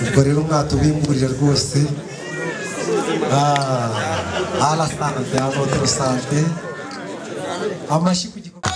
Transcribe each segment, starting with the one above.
Ubwo rero mwatubimburira rwose. À la santé, à notre santé. Amashyi ku gikorwa.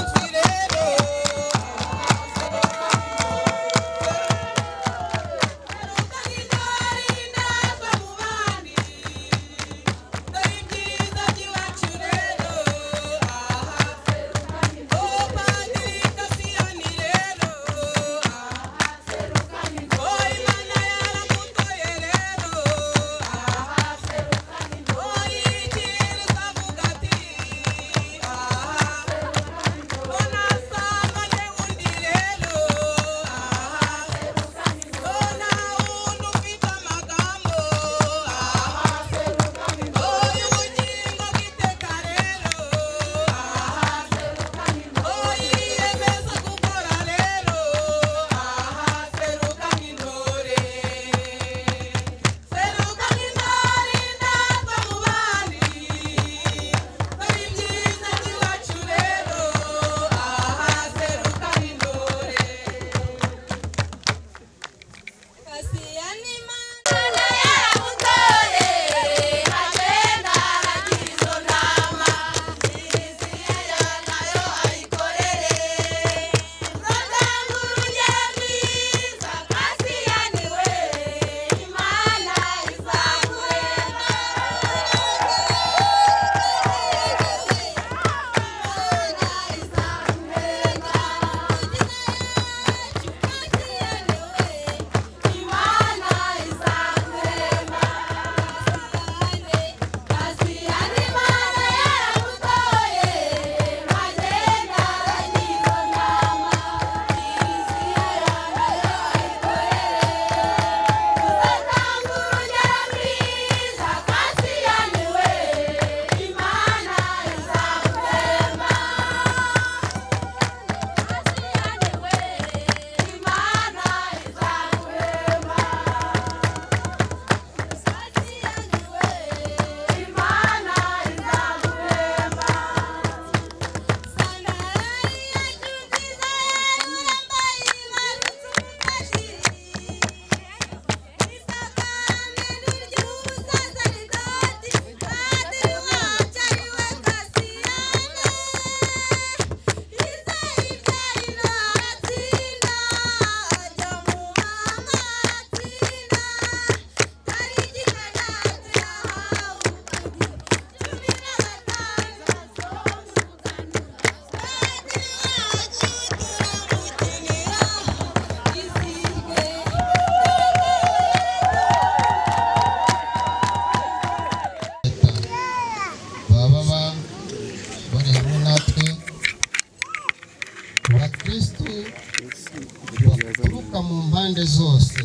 Baturuka mu mpande zose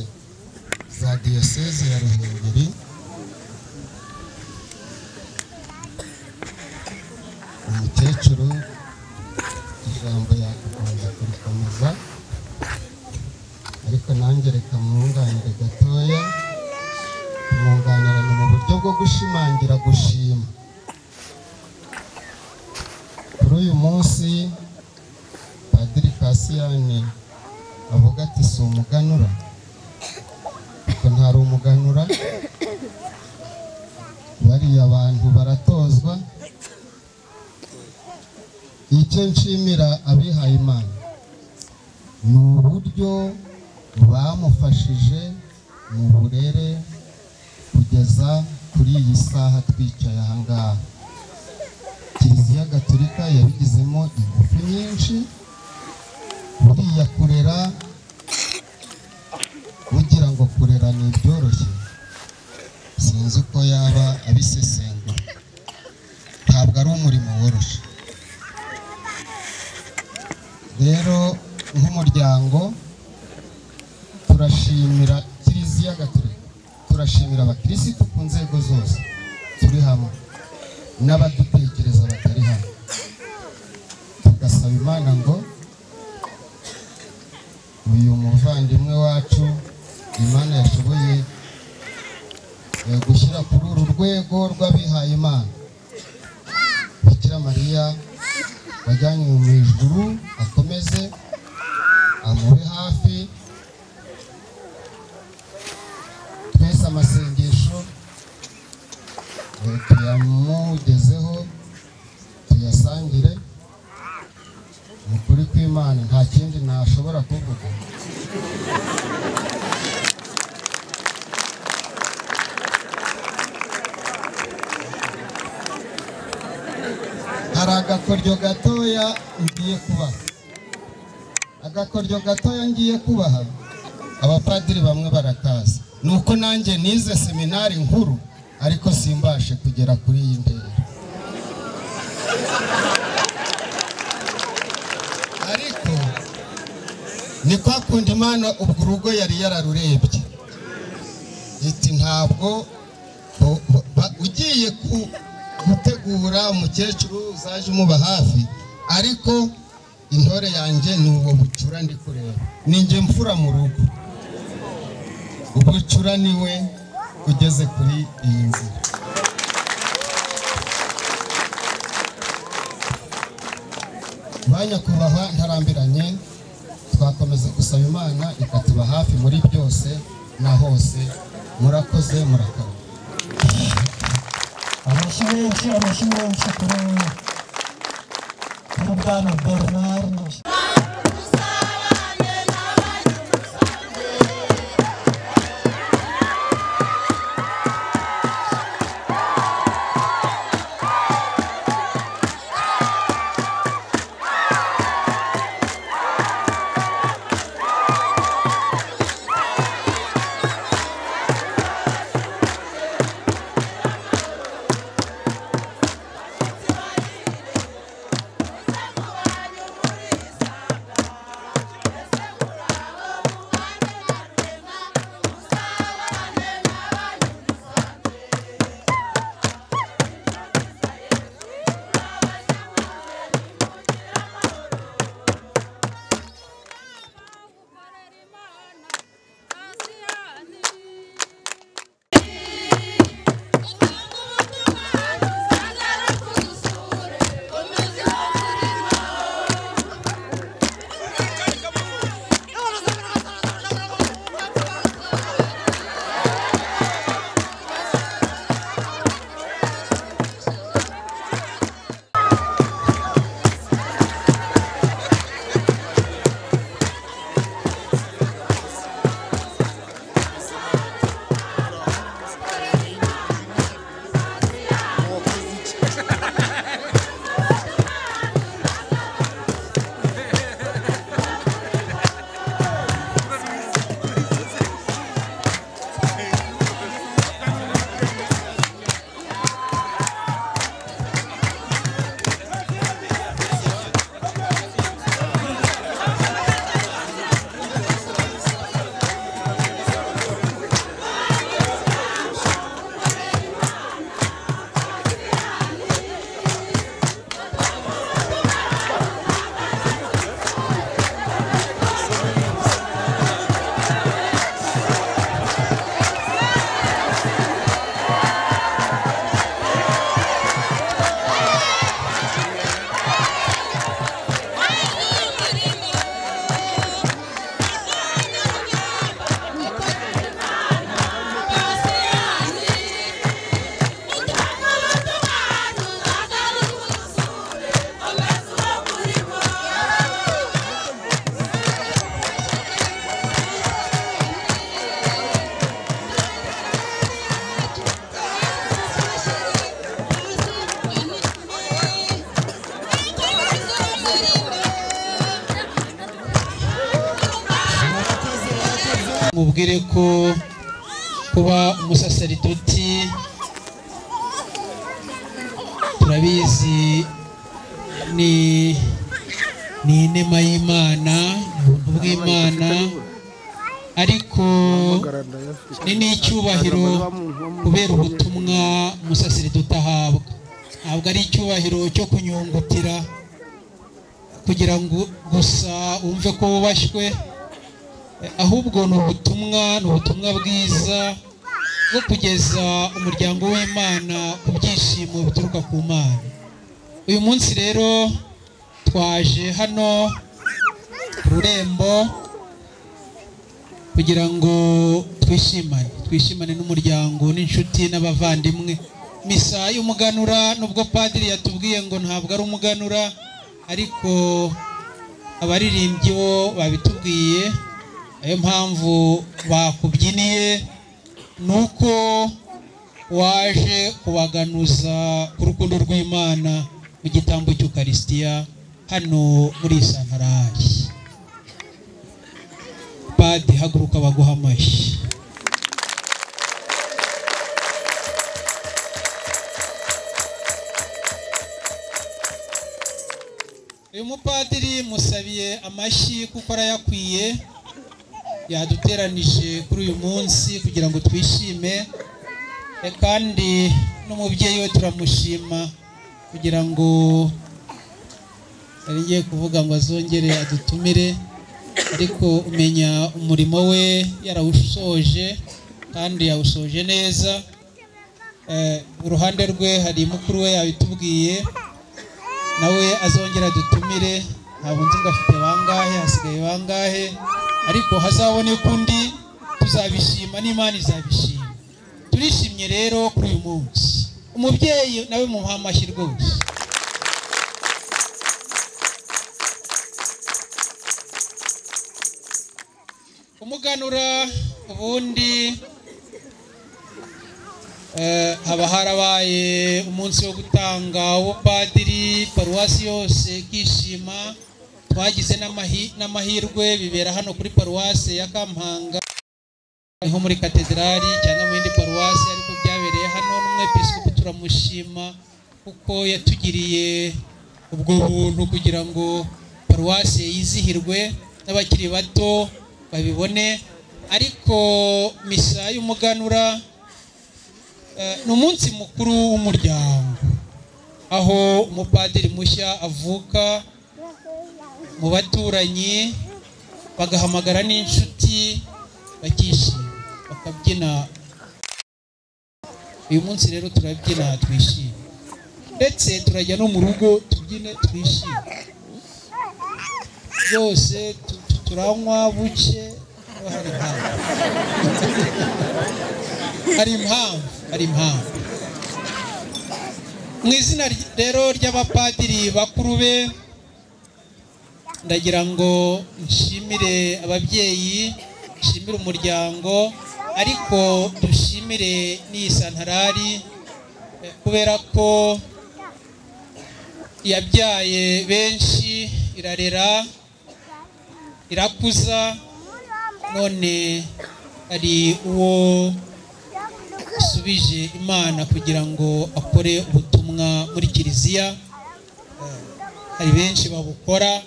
za diyoseze ya Ruhengeri, umukecuru ijambo yakabanza kurikomeza, ariko nanjye reka mwunganire gatoya. Kumwunganirana mu buryo bwo gushimangira gushima. Kuri uyu munsi Padiri Kasiyani avuga ati si umuganura, ariko ntari umuganura, bariya abantu baratozwa. Icyo nshimira abihaye Imana ni uburyo bamufashije mu burere kugeza kuri iyi saha twicaye aha ngaha. Kiliziya Gatolika yabigizemo ingufu nyinshi. Buriya kurera, ugira ngo kurera ni ibyoroshye, sinzi uko yaba abisesengura, ntabwo ari umurimo woroshye. Rero nk'umuryango turashimira Kiliziya Gatolika, turashimira abakirisitu ku nzego zose turi hamwe n'abadutekereza batari hamwe, tugasaba Imana ngo uyu muvandimwe wacu Imana yashoboye gushyira kuri uru rwego rw'abihaye Imana, Bikira Mariya wajyanywe mu ijuru akomeze amube hafi. Twese amasengesho tuyamugezeho, tuyasangire. Mu kuri kw'Imana nta kindi nashobora kuvuga. Hari agakoryo gatoya ngiye kubaha, agakoryo gatoya ngiye kubaha, abapadiri bamwe barakaza. Nuko nanjye nize seminari nkuru ariko simbashe kugera kuri iyi ntera. Ariko ni kwa kundi Imana ubwo urugo yari yararurebye iti ntabwo ugiye gutegura umukecuru uzaje umuba hafi, ariko intore yanjye ni uwo bucura ndi kureba, ni njye mfura mu rugo, ubucura niwe ugeze kuri iyi nzira. Ba nyakubahwa ntarambiranye, twakomeza gusaba Imana ikatuba hafi muri byose na hose. Murakoze, murakaba. Amashyi menshi, amashyi menshi kuri Bwana Bernard. Mubwire ko kuba umusaseridoti turabizi ni inema y'Imana, ubuntu bw'Imana, ariko ni n'icyubahiro kubera ubutumwa umusaseridoti ahabwa. Ntabwo ari icyubahiro cyo kunyungutira kugira ngo gusa wumve ko wubashywe, ahubwo ni ubutumwa bwiza bwo kugeza umuryango w'Imana ku byishimo bituruka ku Mana. Uyu munsi rero twaje hano ku rurembo kugira ngo twishimane n'umuryango n'inshuti n'abavandimwe. Misa y'umuganura, nubwo padiri yatubwiye ngo ntabwo ari umuganura, ariko abaririmbyi bo babitubwiye, ayo mpamvu bakubyiniye nuko waje kubaganuza ku rukundo rw'Imana mu gitambo cy'Ukaristiya hano muri santarari. Padi, haguruka baguha amashyi. Uyu mupadiri musabiye amashyi kuko arayakwiye, yaduteranije kuri uyu munsi kugira ngo twishime, kandi n'umubyeyi we turamushima kugira ngo ngiye kuvuga ngo azongere adutumire, ariko umenya umurimo we yarawusoje kandi yawusoje neza. Uruhande rwe hari mukuru we yabitubwiye, nawe azongera adutumire. Ntabwo nzi ngo afite bangahe, hasigaye bangahe, ariko hazaboneka undi tuzabishima n'Imana izabishima. Turishimye rero kuri uyu munsi. Umubyeyi nawe muha amashyi rwose. Umuganura ubundi haba harabaye umunsi wo gutanga ubupadiri, paruwasi yose ikishima. Twagize n'amahirwe bibera hano kuri paruwasi ya Kampanga, niho muri katedrali cyangwa mu yindi paruwasi, ariko byabereye hano. N'umwepiskopi turamushima kuko yatugiriye ubwo buntu kugira ngo paruwasi yizihirwe n'abakiri bato babibone. Ariko misa y'umuganura ni umunsi mukuru w'umuryango, aho umupadiri mushya avuka mu baturanyi, bagahamagara n'inshuti bakishima bakabyina. Uyu munsi rero turabyina twishime, ndetse turajya no mu rugo tubyine twishime, byose turanywa buke. Hari impamvu. Mu izina rero ry'abapadiri bakuru be, ndagira ngo nshimire ababyeyi, nshimire umuryango, ariko dushimire n'iyi santarari kubera ko yabyaye benshi, irarera, irakuza, none hari uwo isubije Imana kugira ngo akore ubutumwa muri kiliziya. Hari benshi babukora,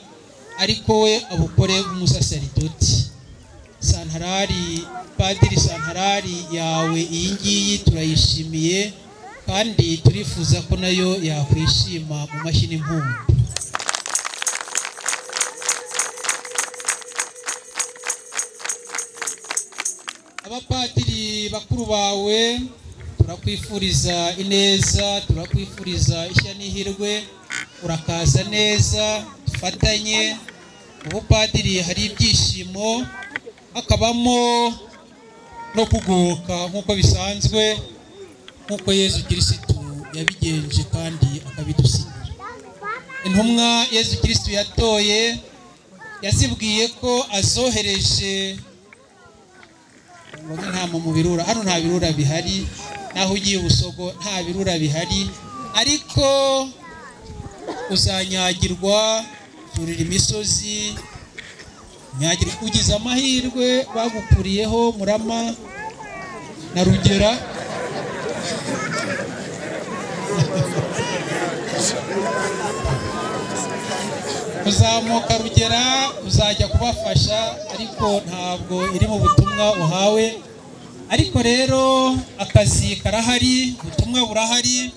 ariko we abukore nk'umusaseridoti. Santarari, padiri, santarari yawe iyi ngiyi turayishimiye, kandi turifuza ko nayo yakwishima mu mashyi n'impundu. Abapadiri bakuru bawe turakwifuriza ineza, turakwifuriza ishya n'ihirwe, urakaza neza, dufatanye. Ubupadiri hari ibyishimo, hakabamo no kugoka nk'uko bisanzwe, nk'uko Yezu Kirisitu yabigenje kandi akabidusigira. Intumwa Yezu Kirisitu yatoye yazibwiye ko azohereje nta mu birura. Hano nta birura bihari, naho ugiye ubusogo nta birura bihari, ariko uzanyagirwa, urira imisozi, ugize amahirwe bagukuriyeho Murama na Rugera. Uzamuka Rugera uzajya kubafasha, ariko ntabwo iri mu butumwa uhawe. Ariko rero akazi karahari, ubutumwa burahari,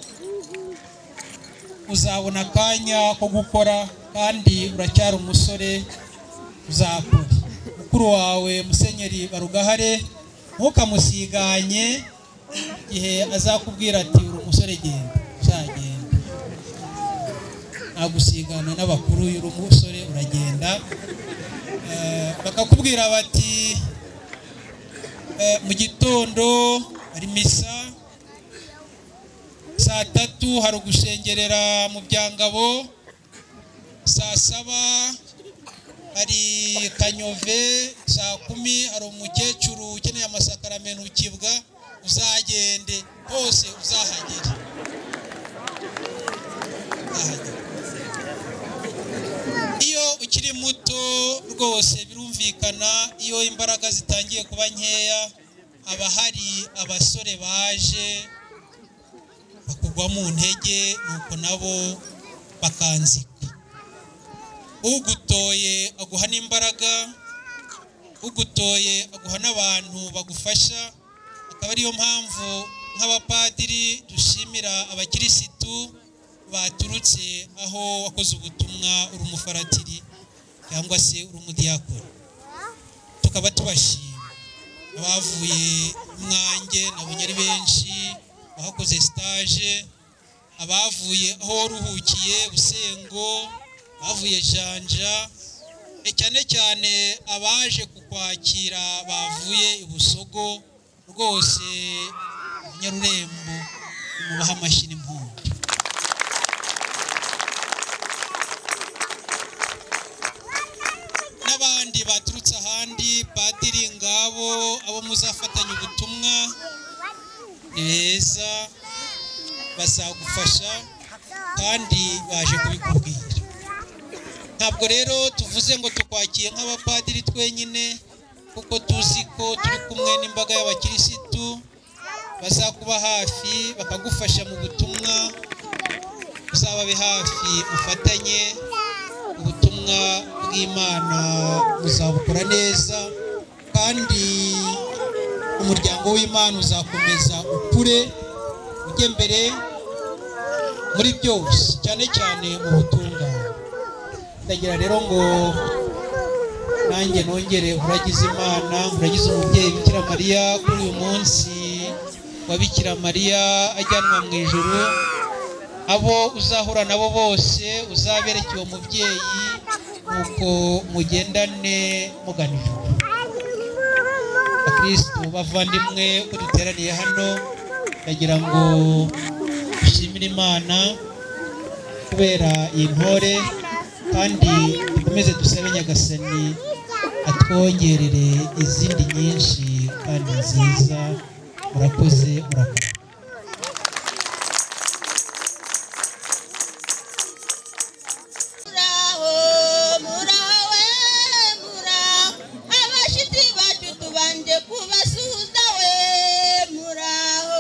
uzabona akanya ko gukora, kandi uracyari umusore uzakora. Mukuru wawe Musenyeri Barugahare ntukamusiganye igihe azakubwira ati uri umusore genda, uzagenda. Nta gusigana n'abakuru, iyo uri umusore uragenda. Bakakubwira bati mu gitondo hari misa, saa 3 hari ugushengerera mu Byangabo, saa 7 hari Kanyove, saa 10 hari umukecuru ukeneye amasakaramentu ukibwa, uzagende hose uzahagere. Iyo ukiri muto rwose birumvikana, iyo imbaraga zitangiye kuba nkeya haba hari abasore baje bakugwa mu ntege, nuko nabo bakanzika. Ugutoye aguha n'imbaraga, ugutoye aguha n'abantu bagufasha. Akaba ariyo mpamvu nk'abapadiri dushimira abakirisitu baturutse aho wakoze ubutumwa uri umufaratiri cyangwa se uri umudiyakoni, tukaba tubashima. Abavuye Mwange nabonye ari benshi bahakoze stage, abavuye aho waruhukiye Busengo, bavuye Janja, cyane cyane abaje kukwakira bavuye i Busogo, rwose Nyarurembo mubaha amashyi n'impundu. N'abandi baturutse ahandi, padiri ngabo abo muzafatanya ubutumwa ni beza, bazagufasha kandi baje kubikubwira. Ntabwo rero tuvuze ngo tukwakiye nk'abapadiri twenyine, kuko tuzi ko turi kumwe n'imbaga y'abakirisitu bazakuba hafi bakagufasha mu butumwa. Uzababe hafi, mufatanye ubutumwa bw'Imana, muzabukora neza kandi umuryango w'Imana uzakomeza ukure ujye mbere muri byose, cyane cyane mu butungane. Ndagira rero ngo nanjye nongere nkuragize Imana, nkuragize umubyeyi Bikira Mariya kuri uyu munsi wa Bikira Mariya ajyanwa mu ijuru. Abo uzahura nabo bose uzabereke uwo mubyeyi, nuko mugendane mugana ijuru. Bakristo bavandimwe, uko duteraniye hano, ndagira ngo dushimire Imana kubera iyi ntore, kandi dukomeze dusabe Nyagasani atwongerere izindi nyinshi kandi nziza. Murakoze, murakoze. Muraho.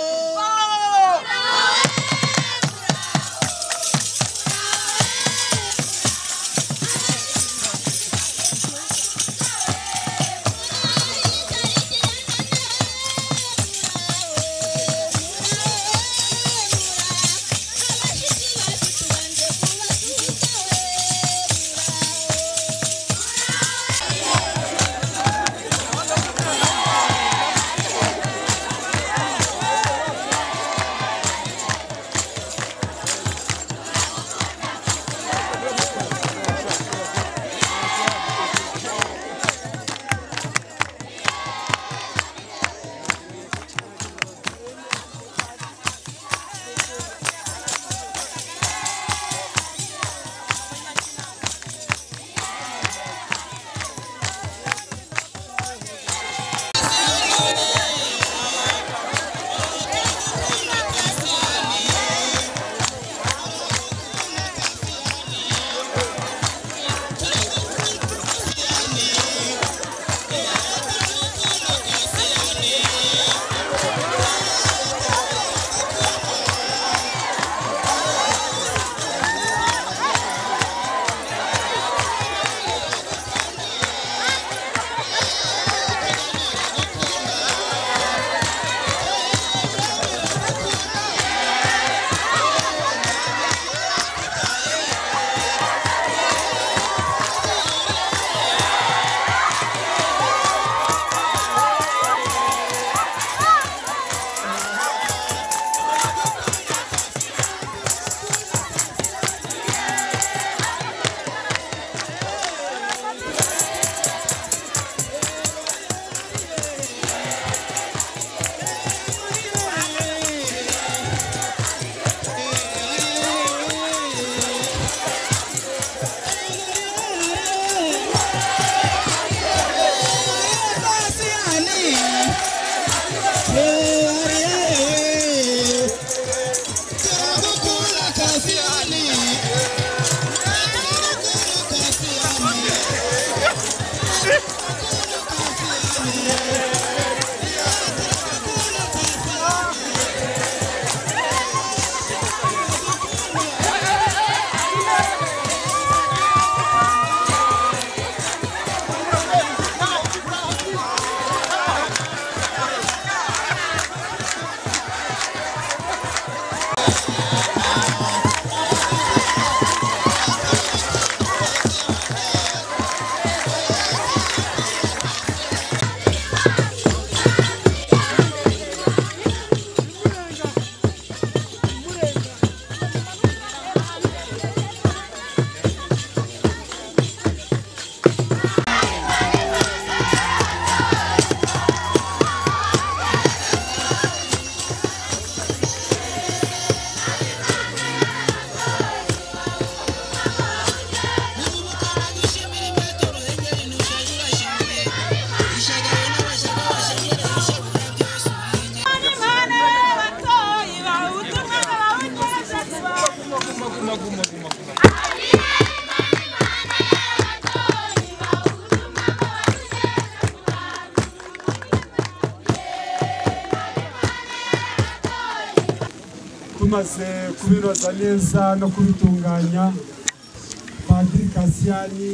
Tumaze kubinoza neza no kubitunganya, Padiri Kasiyani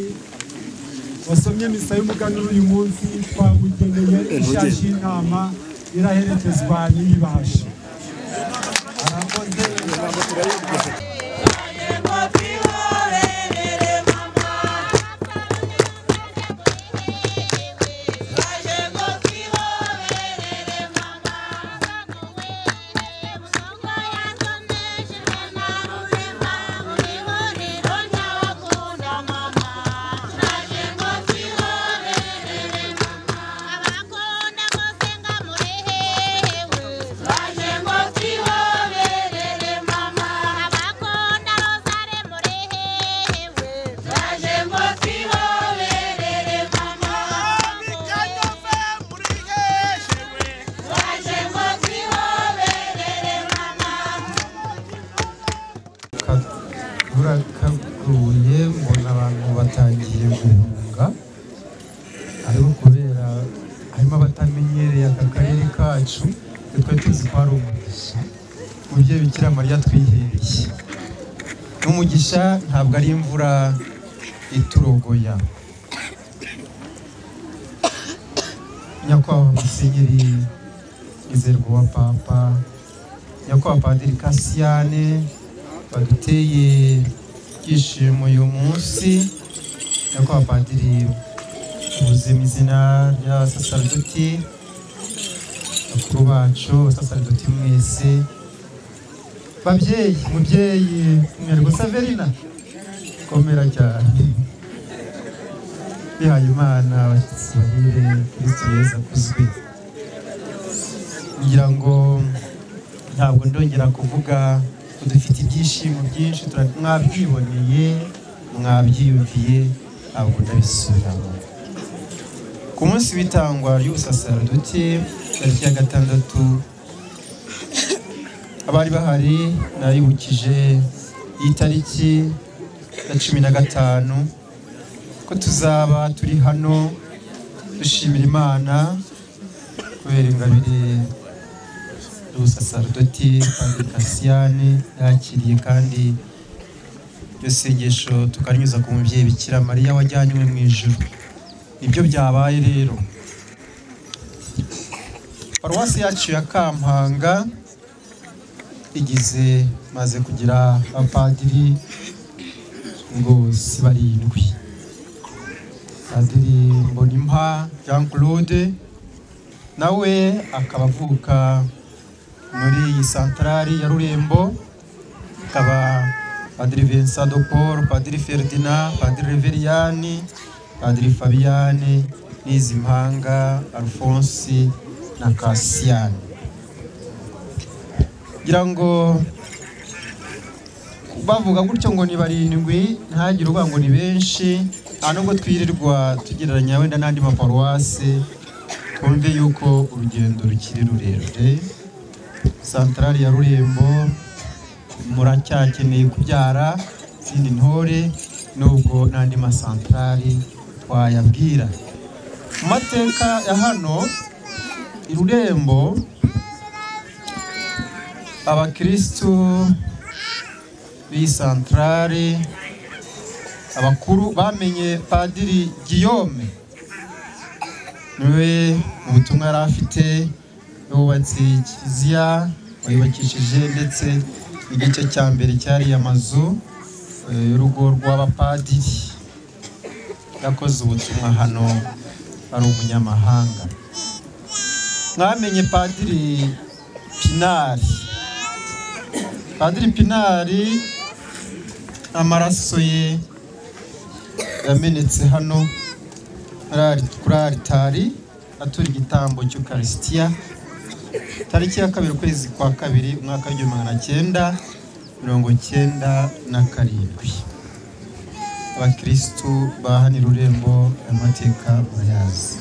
wasomye misa y'umuganura uyu munsi twamugeneye ishashi y'intama iraherekezwa n'iyibahasha. Arakoze. Kaguye mbona abantu batangiye guhunga, ariko kubera harimo abatamenyereye aka karere kacu, twe tuzi ko ari umugisha umubyeyi Bikira Mariya twihereye. N'umugisha ntabwo ari imvura iturogoya. Nyakubahwa Musenyeri Mwizerwa wa Papa, nyakubahwa Padiri Kasiyane baduteye ibyishimo uyu munsi, nyakubahwa Padiri uvuze mu izina ry'abasaserdoti bakuru bacu, abasaserdoti mwese, babyeyi, mubyeyi Mwergo Saverina, komera cyane, bihaye Imana, abashyitsi bahire, Kristo Yezu akuzwe. Ngira ngo ntabwo ndongera kuvuga, dufite ibyishimo byinshi, mwabyiboneye, mwabyiyumviye, ntabwo ndabisubiramo. Ku munsi w'itangwa ry'ubusaserdoti tariki ya 6, abari bahari naribukije iyi tariki ya 15 ko tuzaba turi hano dushimira Imana kubera ingabire y'ubusaserdoti Padiri Kasiyani yakiriye, kandi iryo sengesho tukarinyuza ku mubyeyi Bikira Mariya wajyanywe mu ijuru. Nibyo byabaye rero. Paruwasi yacu ya Kampanga igize maze kugira abapadiri ngo si 7. Padiri Mbonimpa Jean Claude nawe akaba avuka muri iyi santarari ya Rurembo, akaba Padiri Vincent de Paul, Padiri Ferdinand, Padiri Reveriyani, Padiri Fabiane, Nizimpanga Alphonse na Kasiyani. Ngira ngo bavuga gutyo ngo ni 7, ntagire uvuga ngo ni benshi, nta nubwo twirirwa tugereranya wenda n'andi maparuwasi, twumve yuko urugendo rukiri rurerure. Santarari ya Rurembo muracyakeneye kubyara izindi ntore, nubwo n'andi masantarari twayabwira. Mu mateka ya hano i Rurembo, abakristu b'iyi santarari abakuru bamenye Padiri Guillaume, niwe mu butumwa yari afite yubatse kiliziya wayubakishije, ndetse igice cya mbere cyari amazu y'urugo rw'abapadiri. Yakoze ubutumwa hano ari umunyamahanga. Mwamenye Padiri Pinari. Padiri Pinari amaraso ye yamenetse hano kuri aritari atura igitambo cy'Ukarisitiya tariki ya 2 ukwezi kwa 2 umwaka w'1997. Abakristu ba hano i Rurembo amateka murayazi.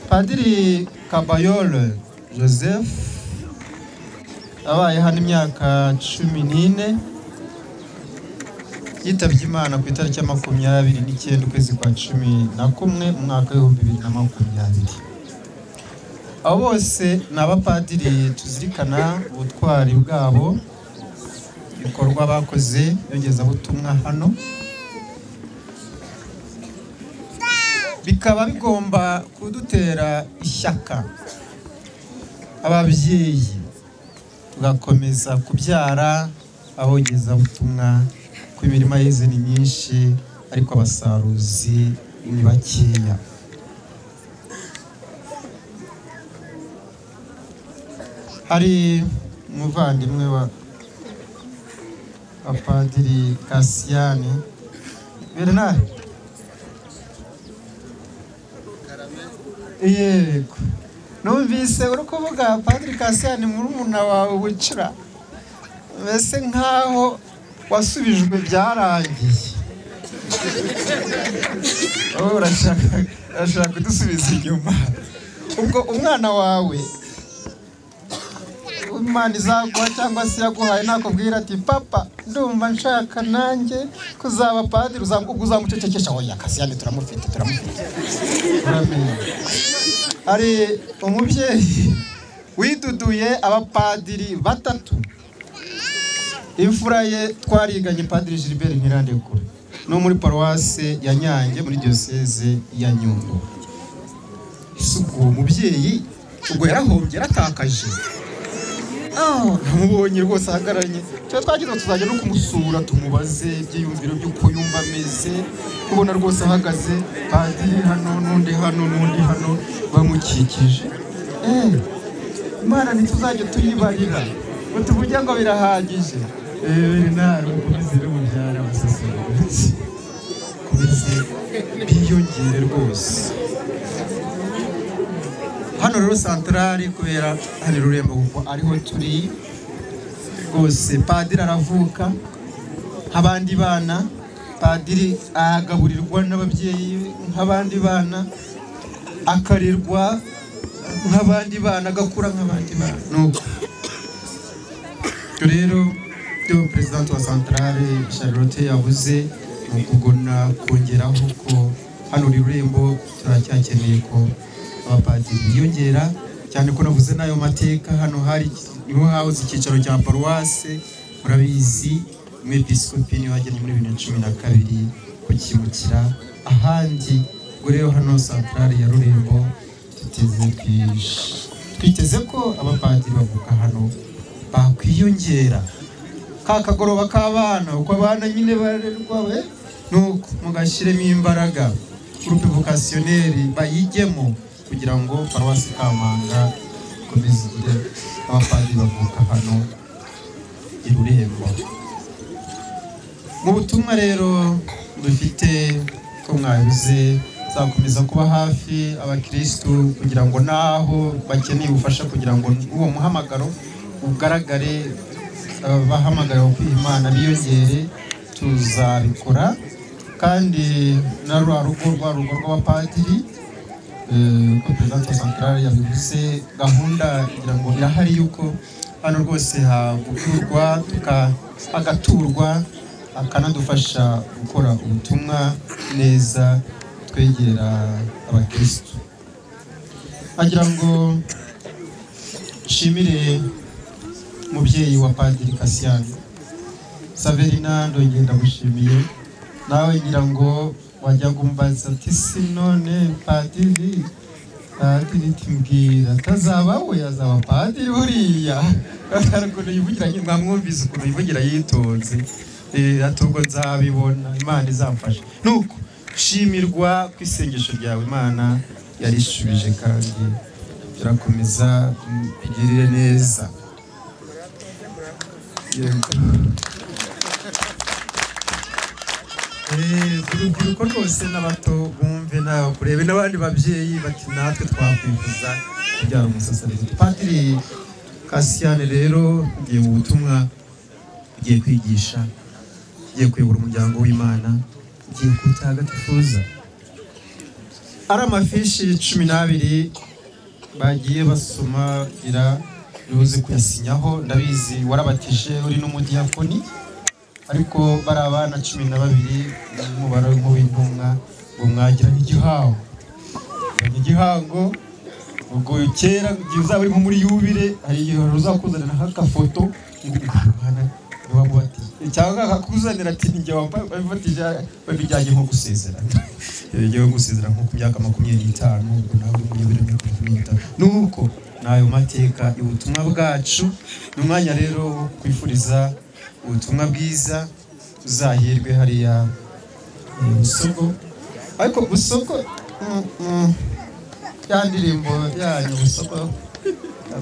Padiri Kabayole Joseph abaye hano imyaka 14, yitabye Imana ku itariki ya 29 ukwezi kwa 11 umwaka w'2020. Abo bose ni abapadiri tuzirikana ubutwari bwabo bikorwa bakoze iyogezabutumwa hano, bikaba bigomba kudutera ishyaka ababyeyi tugakomeza kubyara abogezabutumwa, kuko imirima yeze ni myinshi ariko abasaruzi ni bakeya. Hari umuvandimwe wa Padiri Kasiyani Bernard, yego numvise uri kuvuga Padiri Kasiyani murumuna wawe wicira, mbese nkaho wasubijwe byarangiye. Urashaka kudusubiza inyuma. Ubwo umwana wawe Imana izaguha cyangwa se yaguhaye nakubwira ati papa ndumva nshaka nanjye kuzaba padiri, uzamucecekesha oya Kasiyani turamufite turamufite. Hari umubyeyi widuduye abapadiri batatu, imfura ye twariganye Padiri Gilbert Ntirandekure no muri paruwase ya Nyange muri diocese ya Nyundo. Isuku umubyeyi ubwo yarahombye yaratakaje. Namubonye rwose ahagararanye, cyo twagize tuzajya no kumusura tumubaze ibyiyumviro by'uko yumva ameze, kubona rwose ahagaze padiri hano n'undi hano n'undi hano bamukikije. Imana ntituzajya tuyibarira ngo tuvuge ngo birahagije. Bernard ukomeze n'umubyara abasaserodoti, komeze biyongere rwose. Hano rero santarari kubera hano Rurembo kuko ariho turi rwose, padiri aravuka nk'abandi bana, padiri agaburirwa n'ababyeyi nk'abandi bana, akarerwa nk'abandi bana, agakura nk'abandi bana. Nuko rero byo president wa santarari Charlotte yavuze ni ukugona kongeraho ko hano Rurembo turacyakeneye ko abapadiri biyongera, cyane ko navuze n'ayo mateka. Hano hari niho hahoze icyicaro cya paruwase, murabizi umwepiskopi niwe wagennye muri 2012 kukimukira ahandi. Ubwo rero hano santarari ya Rurembo twiteze ko abapadiri bavuka hano bakwiyongera. Ka kagoroba k'abana uko abana nyine barerwa nuko mugashyiremo imbaraga, groupe vocationnelle bayijyemo kugira ngo paruwasi Kamanga ikomeze igire abapadiri bavuka hano i Rurembo. Mu butumwa rero dufite ko mwabize, zakomeza kuba hafi abakristu kugira ngo naho bakeneye ubufasha, kugira ngo uwo muhamagaro ugaragare, abahamagara kwiha Imana biyongere, tuzabikora. Kandi na rwa rugo rw'abapadiri uko President wa santarari yabivuze, gahunda kugira ngo irahari yuko hano rwose havugurwa hagaturwa, akanadufasha gukora ubutumwa neza twegera abakristu. Agira ngo nshimire umubyeyi wa Padiri Kasiyani Saverina, ndongera ndagushimiye nawe, ngira ngo wajya kumbaza ati si none padiri timbwira atazaba we azaba padiri buriya. Ukuntu yivugira mwamwumvise ukuntu yivugira yitonze, atubwo nzabibona Imana izamfasha. Nuko shimirwa ku isengesho ryawe Imana yarishubije kandi irakomeza kugirire neza. Urubyiruko rwose n'abato bumve nawe kurebe n'abandi babyeyi bati natwe twakwifuza kubyara umusaserodoti. Padiri Kasiyani rero ugiye mu butumwa, ugiye kwigisha, ugiye kuyobora umuryango w'Imana, ugiye kutagatifuza. Ari amafishi 12 bagiye basoma ira uzi kuyasinyaho, ndabizi warabatije uri n'umudiyakoni, ariko bari abana 12 umubare w'intumwa ngo mwagira igihango. Igihango ubwo kera igihe uzaba uri nko muri yubile hari igihe uzakuzanira nk'agafoto ngo Ntiwamubatije cyangwa akakuzanira ati njye wambatije, babijyanye nko gusezerana, nko gusezerana nko ku myaka 25, ubwo nawe uri muri 25. Nuko n'ayo mateka ubutumwa bwacu. Ni umwanya rero wo kwifuriza ubutumwa bwiza, uzahirwe hariya Busogo. Ariko Busogo ya ndirimbo yanyu Busogo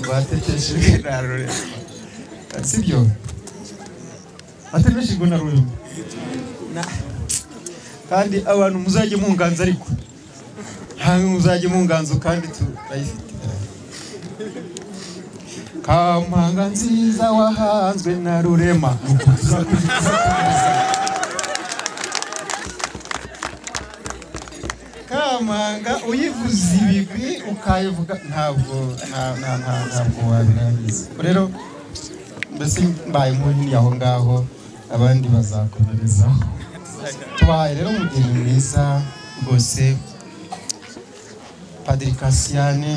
rwateteshejwe na Rurema, sibyo? Ateteshejwe na Rurema. Kandi abantu muzajye mu nganzo, ariko ntabwo muzajye mu nganzo kandi turayifite. Kampanga nziza wahanzwe na Rurema. Kampanga uyivuze ibigwi ukayivuga ntabwo ntabwo wabirangiza. Rero mbese mbaye nk'uri aho ngaho, abandi bazakomerezaho. Tubahaye rero umugeni mwiza rwose, Padiri Kasiyane.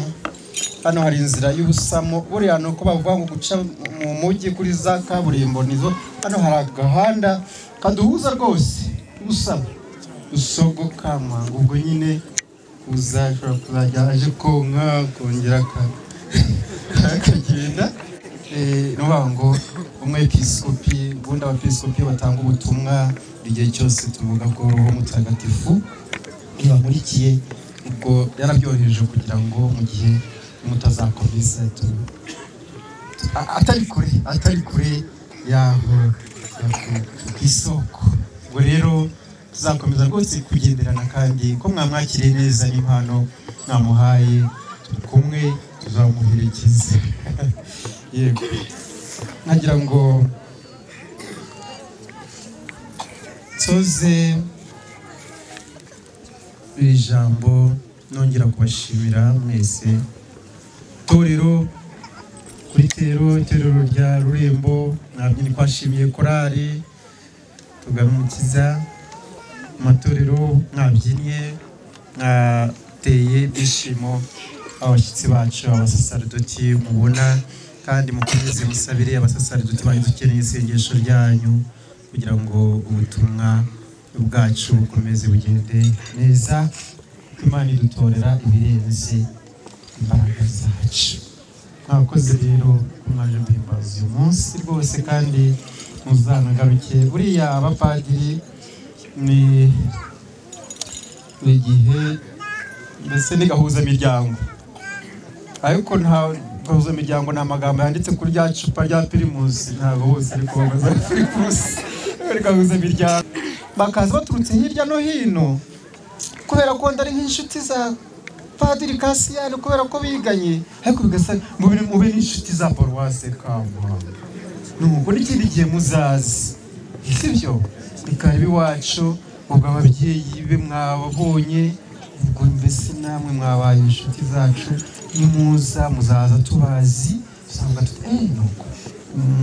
Hano hari inzira y'ubusamo, buriya ni uko bavuga ngo guca mu mujyi kuri za kaburimbo nizo. Hano hari agahanda kaduhuza rwose, ubusamo Busogo Kampanga. Ubwo nyine uzashobora kuzajya aje konka kongera akagenda. Ni ukuvuga ngo umwepiskopi, ubundi abapiskopi batanga ubutumwa igihe cyose tuvuga ko Roho Mutagatifu yabamurikiye, ubwo yarabyohereje kugira ngo mu gihe mutazakomeza atari kure yaho ku isoko. Ubwo rero tuzakomeza rwose kugenderana, kandi ko mwamwakiriye neza n'impano mwamuhaye, turi kumwe tuzamuherekeza. Yego, nagira ngo nsoze iri jambo nongera kubashimira mwese. Torero kuri tero, itorero rya Rurembo, nabyo twashimiye korali tugana Umukiza, amatorero mwabyinnye, mwateye ibyishimo abashyitsi bacu, abasaserdoti mubona, kandi mukomeze musabire abasaserdoti banyu, dukeneye isengesho ryanyu kugira ngo ubutumwa bwacu bukomeze bugende neza. Imana idutorera ibirenze imbaraga zacu. Mwakoze rero mwaje guhimbaza uyu munsi rwose, kandi muzanagaruke. Buriya abapadiri ni igihe mbese ni gahuzamiryango, ariko nta gahuzamiryango ni amagambo yanditse kuri rya cupa rya Pirimusi, ntabwo bose ariko bamaze Pirimusi gahuzamiryango, bakaza baturutse hirya no hino kubera ko ndari nk'inshuti za Padiri Kasiyani, kubera ko biganye, ariko bigasa mube n'inshuti za Paruwase Kampanga. Nuko n'ikindi gihe muzazi, sibyo? Ikaribi wacu, ubwo ababyeyi be mwababonye, ubwo mbese namwe mwabaye inshuti zacu, nimuza muzaza tubazi, usanga nuko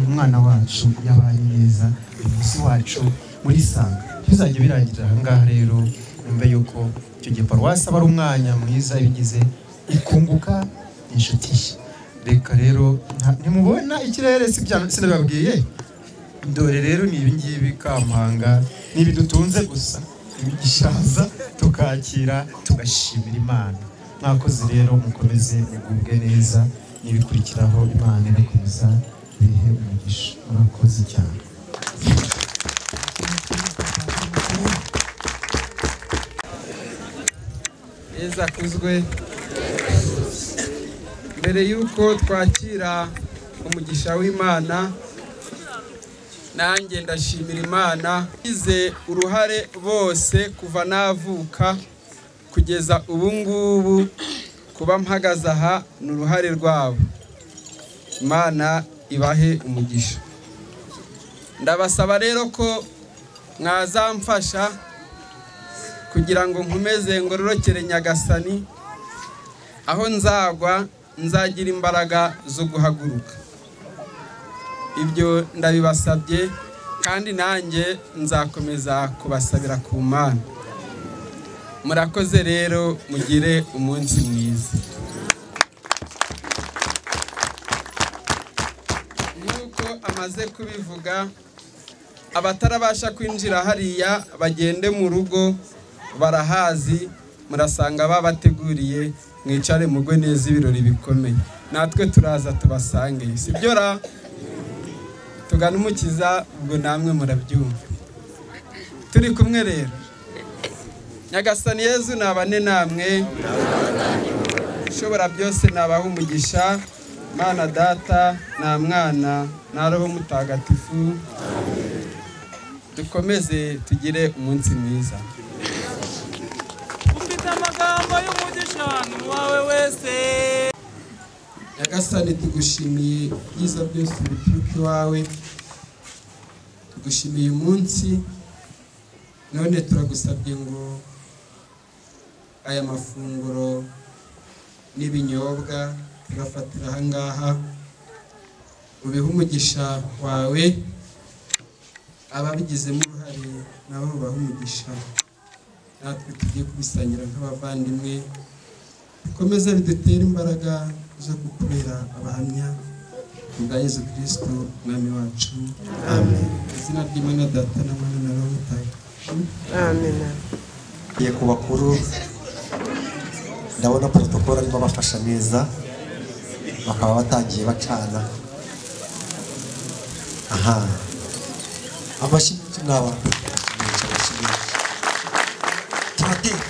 umwana wacu yabaye neza, uyu munsi wacu murisanga. Bizajya birangira aha ngaha rero, numve yuko icyo gihe paruwasi aba ari umwanya mwiza ibigize ikunguka inshuti ye. Reka rero ntimubona ikirere, sinabibabwiye? Dore rero ni ibi ngibi Kampanga, ni ibi dutunze gusa, imigishaza tukakira tugashimira Imana. Mwakoze rero, mukomeze mugubwe neza, n'ibikurikiraho Imana irakomeza bihe umugisha. Murakoze cyane. Yezu akuzwe. Mbere yuko twakira umugisha w'Imana, nanjye ndashimira Imana ize uruhare bose kuva navuka kugeza ubu ngubu, kuba mpagaze aha ni uruhare rwabo. Imana ibahe umugisha. Ndabasaba rero ko mwazamfasha kugira ngo nkomeze ngororokere Nyagasani, aho nzagwa nzagira imbaraga zo guhaguruka. Ibyo ndabibasabye, kandi nanjye nzakomeza kubasabira ku Mana. Murakoze rero, mugire umunsi mwiza. Nk'uko amaze kubivuga, Abatarabasha kwinjira hariya bagende mu rugo, barahazi, murasanga babateguriye, mwicare mugwe neza, ibirori bikomeye. Natwe turaza tubasange, sibyo ra? Tugana Umukiza, ubwo namwe murabyumva. Turi kumwe rero. Nyagasani Yezu nabane namwe, ushobora byose nabaha umugisha, Mana Data na Mwana na Roho Mutagatifu. Dukomeze tugire umunsi mwiza. Ufite amagambo y'umugisha wawe wese. Nyagasani, tugushimiye ibyiza byose bituruka iwawe, tugushimiye umunsi none, turagusabye ngo aya mafunguro n'ibinyobwa turafatira aha ngaha ubihe umugisha wawe, ababigizemo uruhare nabo bahe umugisha, natwe tugiye kubisangira nk'abavandimwe, bikomeze bidutere imbaraga zo kukubera abahamya bwa Yezu Kristo Umwami wacu. Amen. Izina ry'Imana Data na Mwana na Roho Mutagatifu. Amen. Ye ku bakuru ndabona protocol arimo abafasha neza, bakaba batangiye bacana. Aha, amashyi menshi mwaba, amashyi menshi. Turatetse,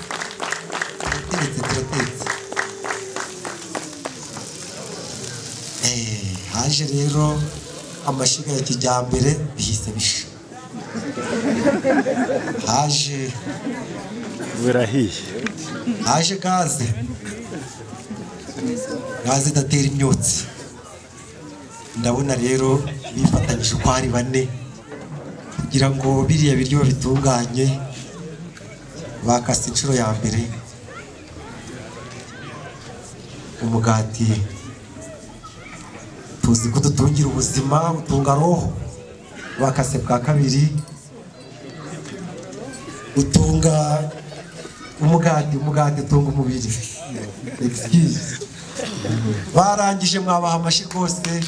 turatetse, turatetse. Haje rero amashyiga ya kijyambere bihise bisha. Haje birahiye, haje gaze, gaze idatera imyotsi. Ndabona rero bifatanyije uko ari bane kugira ngo biriya biryo babitunganye. Bakase inshuro ya mbere umugati, tuzi ko dutungira ubuzima, utunga roho. Bakase bwa kabiri, utunga umugati, umugati utunga umubiri. Excuse. Barangije, mwabaha amashyi rwose.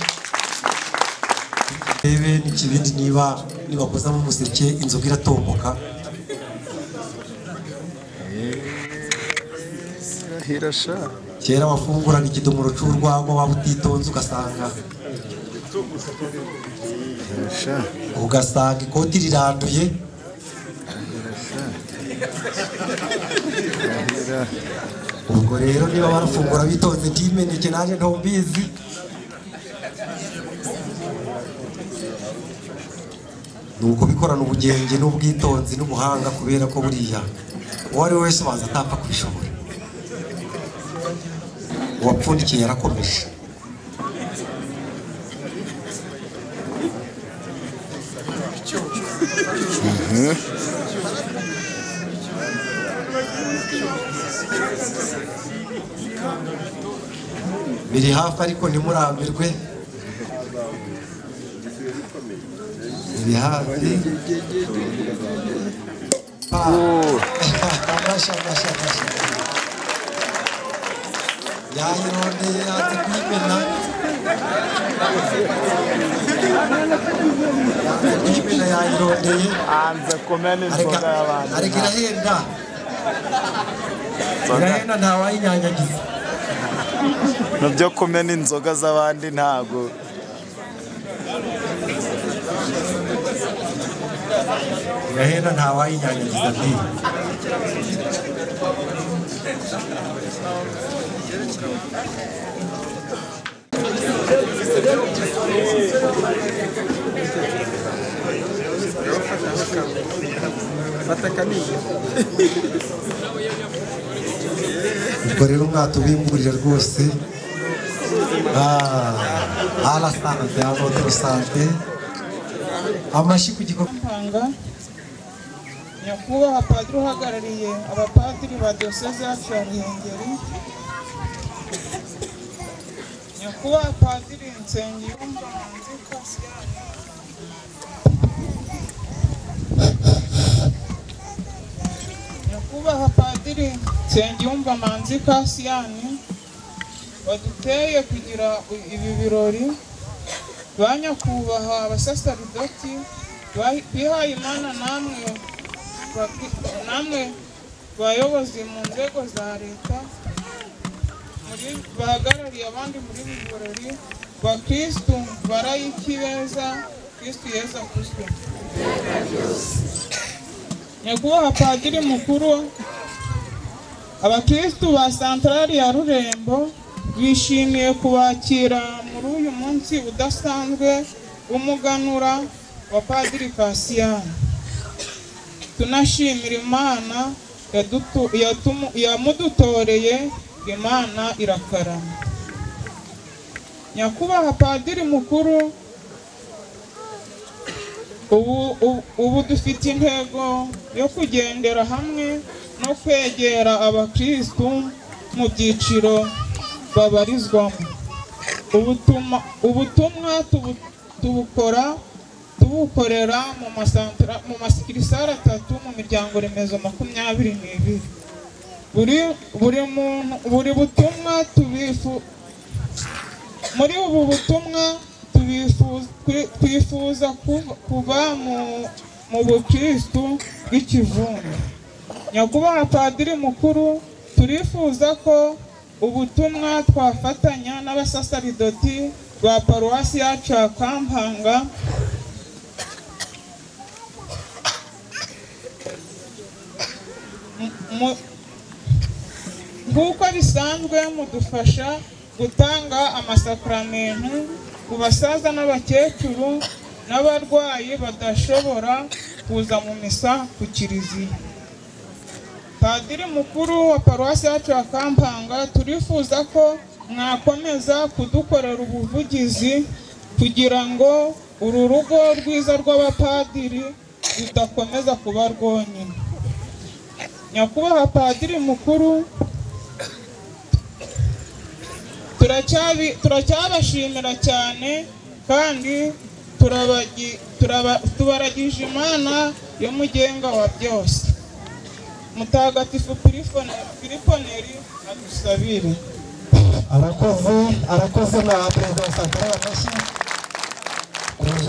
Rebe n'ikibindi, niba nibakozamo umuseke inzoga iratomboka. Kera wafunguraga ikidomoro cy'urwagwa, waba utitonze ugasanga ikoti riranduye. Ubwo rero niba barafungura bitonze ntimeneke, nanjye ntumbizi. Ni ukubikorana ubugenge n'ubwitonzi n'ubuhanga, kubera ko buriya uwo ari we wese ubanza atapfa kubishobora. Uwapfundikiye yarakomeje. Biri hafi ariko ntimurambirwe, biri hafi. Amashyi, amashyi, amashyi. Yayirondeye, yanze kuyimena, yanze kuyimena, yayirondeye. Anze kumena inzoga y'abandi. Ariko irahenda, irahenda, ntawayinyanyagiza. Mu byo kumena inzoga z'abandi ntago. Irahenda, ntawayinyanyagiza nti. Ubwo rero mwatubimburira rwose. À la santé, à notre santé. Amashyi ku gikorwa. Nyakubahwa padiri uhagarariye abapadiri ba diyoseze yacu ya Ruhengeri, nyakubahwa padiri Nsengiyumva Manzi Kasiyani, nyakubahwa padiri Nsengiyumva Manzi Kasiyani waduteye kugira ibi birori, ba nyakubahwa abasaserdoti, Bihaye Imana namwe bayobozi mu nzego za leta bahagarariye abandi muri ibi birori, bakristu barayiki beza, Kristu Yezu akuzwe. Nyakubahwa Padiri Mukuru, abakristu ba Santarari ya Rurembo bishimiye kubakira muri uyu munsi udasanzwe w'umuganura wa Padiri Kasiyani. Tunashimira Imana yamudutoreye, Imana irakarama. Nyakubahwa Padiri Mukuru, ubu dufite intego yo kugendera hamwe no kwegera abakristu mu byiciro babarizwamo. Ubutumwa tubukorera mu masikirisari 3 mu miryango remezo 22. Buri butumwa muri ubu butumwa twifuza kuva mu bukristu bw'ikivunge. Nyakubahwa Padiri Mukuru, turifuza ko ubutumwa twafatanya n'abasasaridoti ba paruwasi yacu ya Kampanga nk'uko bisanzwe mudufasha gutanga amasakramentu ku basaza n'abakecuru n'abarwayi badashobora kuza mu misa ku kiliziya. Padiri Mukuru wa paruwasi yacu ya Kampanga, turifuza ko mwakomeza kudukorera ubuvugizi kugira ngo uru rugo rwiza rw'abapadiri rudakomeza kuba rwonyine. Nyakubahwa Padiri Mukuru, turacyabashimira cyane kandi tubaragije Imana yo mugenga wa byose. Mutagatifu Filipo Neri adusabire. Arakoze na Perezida wa Santarari amashyi.